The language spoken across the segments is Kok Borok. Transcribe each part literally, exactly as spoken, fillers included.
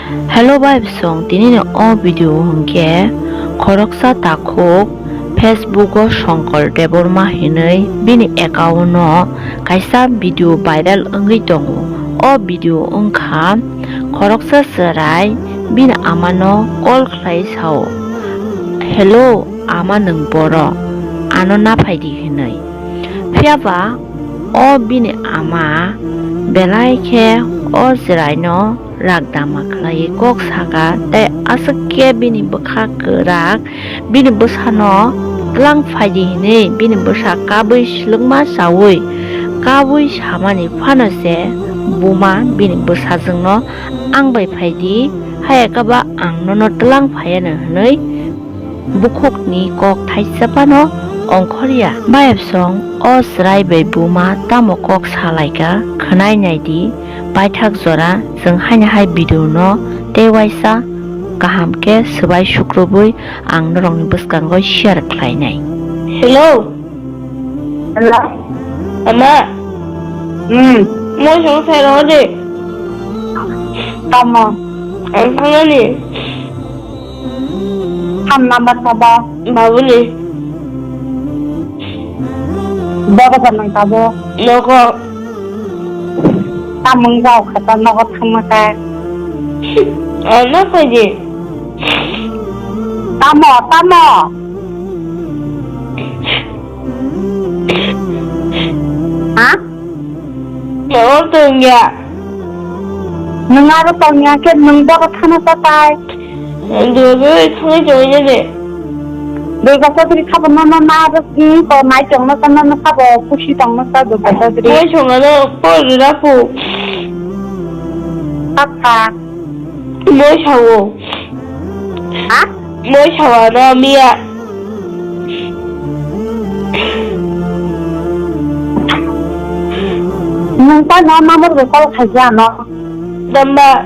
Hello bai bwsong, tini ni o video hwnkhe khoroksa takhuk Facebook o Shankar Debbarma hinwi bini account o kaisa video viral wngwi tongo. O video wngkha khoroksa chwrai bini amano call khlai sao, "Hello ama, nwng boro, ano naphai di," hinwi. Phiya ba o bini ama belai khe o chwraino ragdama khlaiwi kok saka, tei aswk khe bini bwkha kwrak bini bwsano twlang phai di hinwi bini bwsa kabwi swlwkma chaui kabwi samani phano se buma bini bwsajwkno, "Ang bai phai di, hai khe ba ang nono twlang phai anw," hinwi bukhukni kok thaisa phano ongkhorya. Bayapsong o chwrai bai buma tamo kok salaikha, khwnai nai di. Paithak jora chwng haino hai video no tei waisa kaham khe swbai sukrubwi ang norokni bwskango share khlainai. Hello. Hello. Ama. Hmm. Mo song sai ro de. Tamo. Ang thangani. Ham number sabo. Babuni. Baba janang tabo. Noko. Tamung jao khata nogo thangma khe. Ano khaidi. Tamo, tamo. Ha? Tamo tongya. Nwng aro tongya khe nwng bobo thana tatai. Dui bwrwi thangwi tongwi de. Durga Chaudhary khabo nono na, hmm, to nai tongno sa, nono khabo khusi tongno sa Durga Chaudhary. Moi songano por rira pu. Kaka. Moi sawo. Ha? Moi sawa na miya. Nwng ta no number bo call khaija no. Damba.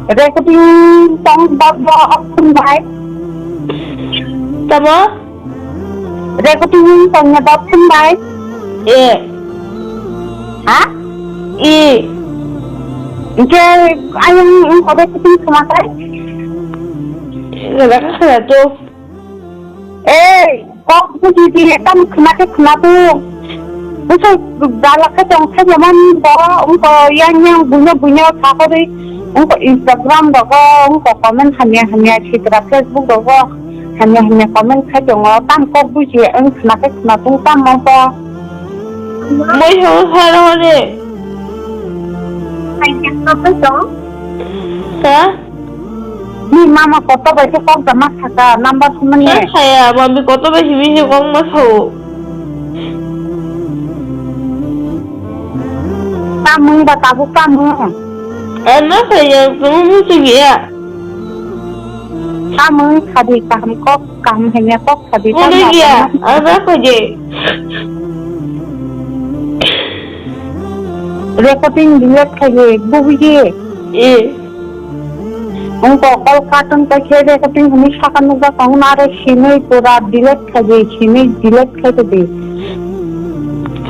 Recording tong ba ba option bai. Tamo? Recording tong ya ba option bai. E. Ha? E. Ke ayang ko recording sama kai. Gala ka khala to. Ei, kok buji di, ekdam khna khe khna tu. Buso jala khe tong khe jaman bo, ungko yang yang buino buino sakori, ungko Instagram rogo, ungko comment hamya hamya sitra Facebook rogo, hamya hamya comment khai tongo, tam kok buji, wng khna khe khna tu tam mo bo. Moi ho saro de. Hai khe kok tong? Ha? Ni mama koto bai khe kok jama saka, number sumani. Khe khaya, mami koto bai simi se kok ma sao. Tamung ba tabuk tamung. Ano khaya, kamu musugiya. Tamung khadi kaham kok, kaham hanya kok khadi. Musugiya, ano khaya. Recording delete khaye, bubuye. Eh. Ungko call katung paikhe recording hwnwi saka nukjak tongo, nare sinwi pura delete khaidi, sinwi delete khaidi.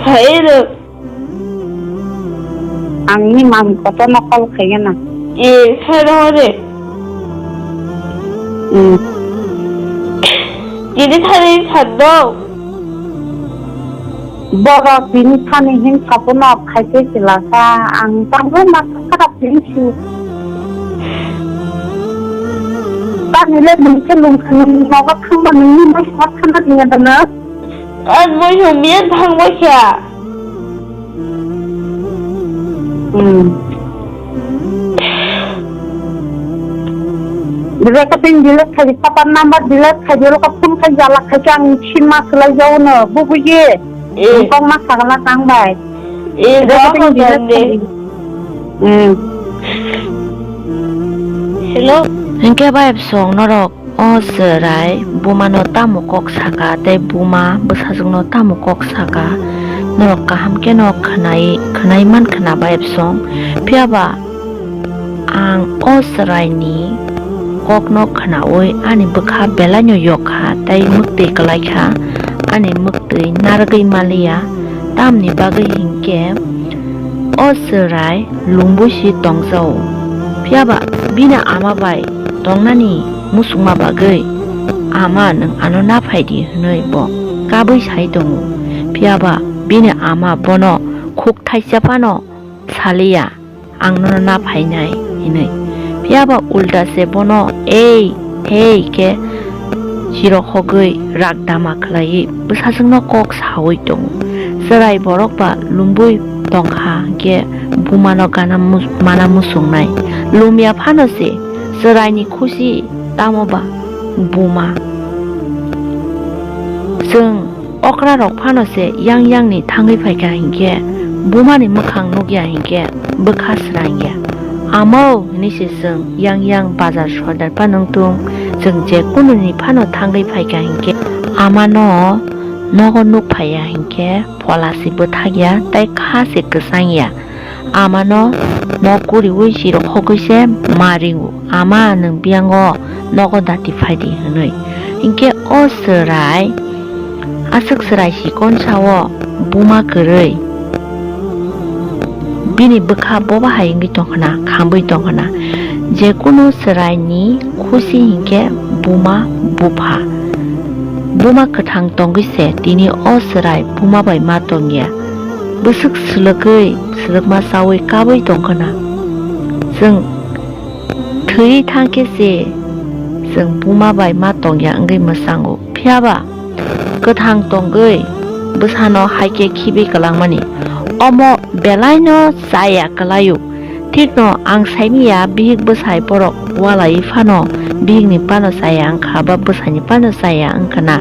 Khairo. Angni mam kotorno call khaigana. Eh, khairo hore. Hmm. Kini thani sando. Borok bini thani hin sapono khaise silasa, ang tangwi ma kharap hinsu. Tani le nungke lungkha nung nogo thangma nungni ma sa thana niya dana. Ang moi hum miyan thangma kya. Hmm. Recording delete khai, papa number delete khai, lo ka phone khai jala khai, ang sima khlai jao no, bubuye. Eh. Kok ma sagala tang bai. Eh, recording delete khai. Hmm. Hello. Hingke bai song norok. O chwrai bumano tamo kok saka tei buma bwsajwkno tamo kok saka, norok kaham kheno khwnai, khwnai mankha na bayapsong. Phiya ba ang o chwraini kokno khwnaui ani bwkha belaino yok kha tei mwktwi kwlai kha, ani mwktwi narwgwi maliya. Tamni bagwi hinkhe o chwrai lungbuisi tongjao. Phiya ba bini ama bai tongnani muchungma bagwi, "Ama, nwng ano naphai di," hwnwi bo kabwi sai tongo. Phiya ba bini ama bono khuk thaisa phano saliya, "Ang nono naphainai," hwnwi. Phiya ba ulta se bono "Ei, hei," khe chirokhogwi rak dama khlaiwi bwsajwkno kok saui tongo. Chwrai borok ba lumbui tongkha hinkhe bumano gana mu-, mana muchungnai. Lumya phano se chwraini khusi tamo ba buma. Chwng okrarok phano se yang yangni thangwi phaikha hinkhe, bumani mwkhang nukya hinkhe bwkha srangya. "Amo," hwnwi se chwng yang yang bazar sordar phano wngthung, chwng je kununi phano thangwi phaikha hinkhe, amano nogo nuk phaiya hinkhe phola se bwthakya tei kha se kwchangya. Amano nok kuriui chirokhogwi se ma ringo, "Ama, nwng biyango nogo dati phaidi," hwnwi. Hinkhe o chwrai, aswk chwrai chikon sao buma kwrwi bini bwkha boba hai wngwi tongkhna, khambwi tongkhna. Jekunu chwraini khusi hinkhe buma bupha. Buma kwthang tongwi se tini o chwrai buma bai ma tongya. Bwswk swlwgwi, swlwkma chaui kabwi tongkhna. Chwng thwi thangkhe se chwng buma bai ma tongya wngwi mwchango. Phiya ba kwthang tongwi bwsano hai khe khibi kwlangmani. Omo belaino chaya kwlaio. Thikno ang saimanya, bihik bwsai borok walaiwi phano bihikni phano chaya wngkha ba bwsaini phano chaya wngkhana.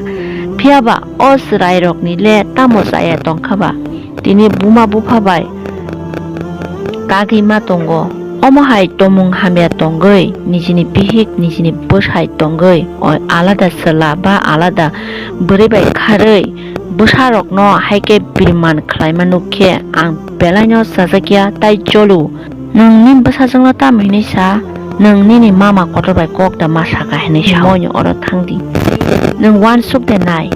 Phiya ba o chwrairokni le tamo chaya tongkha ba? Tini buma bupha bai kagwi ma tongo. Omo hai tomung hamya tongwi, nijini bihik, nijini bwsai tongwi, o alada chwla ba alada bwrwi bai kharwi bwsarokno hai khe biriman khlaima nuk khe ang belaino chajakya tai cholo. Nwng nini bwsajwkno tamo hinwi sa? Nwng nini mama kotor bai kok da ma saka hinwi sa? Moini oro thang di. Nwng uansuk de nai.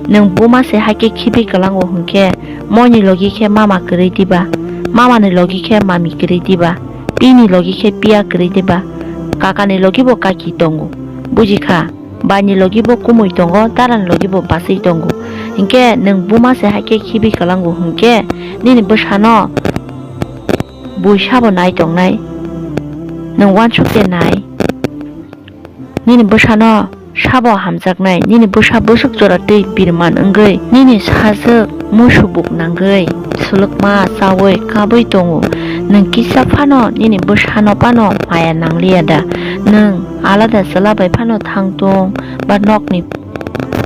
Nwng buma se hai khe khibi kwlango hwnkhe, moini logi khe mama kwrwi diba? Mamani logi khe mami kwrwi diba? Pini logi khe piya kwrwi diba? Kakani logi bo kaki tongo. Buji kha, baini logi bo kumui tongo, darani logi bo bachwi tongo. Hinkhe nwng buma se hai khe khibi kwlango hwnkhe, nini bwsano bui sabo nai tongnai, nwng uansuk de nai. Nini bwsano sabo hamjaknai, nini bwsa bwswk jora twi biriman wngwi, nini sajwk musubuk nangwi, swlwkma chaui kabwi tongo. Nwng kisa phano nini bwsano phano maya nangliya da? Nwng alada chwla bai phano thang tong ba nokni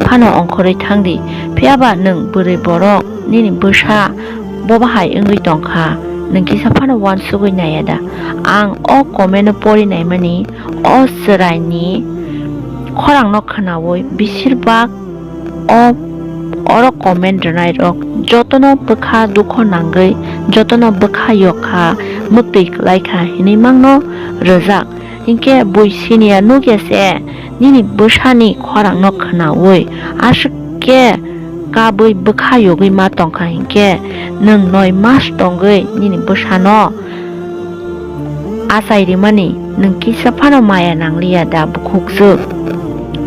phano ongkhorwi thang di. Phiya ba nwng bwrwi borok nini bwsa bo bahai wngwi tongkha, nwng kisa phano uansugwi naiya da? Ang o comment-o pori naimani, o chwraini khorangno khwnaui besir bak o oro comment rwnairok jotono bwkha dukho nangwi, jotono bwkha yokha, mwktwi kwlaikha hinwi mangno rwjak. Hinkhe bui siniya nukya se nini bwsani khorangno khwnaui, aswk khe kabui bwkha yogwi ma tongkha hinkhe, nwng noi mas tongwi nini bwsano achai rimani nwng kisa phano maya nangliya da bukhukjwk?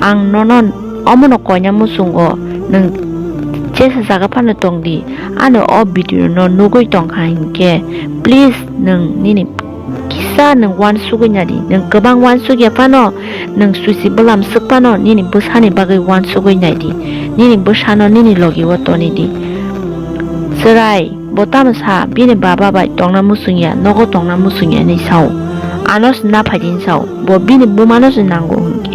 Ang nono omono koina muchungo, nwng jesa jaga phano tongdi, ano o video no nugwi tongkha hinkhe, please nwng nini kisa nwng uansugwi naidi. Nwng kwbang uansukya phano, nwng susi bwlam swk phano nini bwsani bagwi uansugwi naidi. Nini bwsano nini logi o tonidi. Chwrai bo tamo sa, bini baba bai tongna muchungya, nogo tongna muchungya hinwi sao. Ano se naphai di hinwi sao. Bo bini bumano se nango hwn.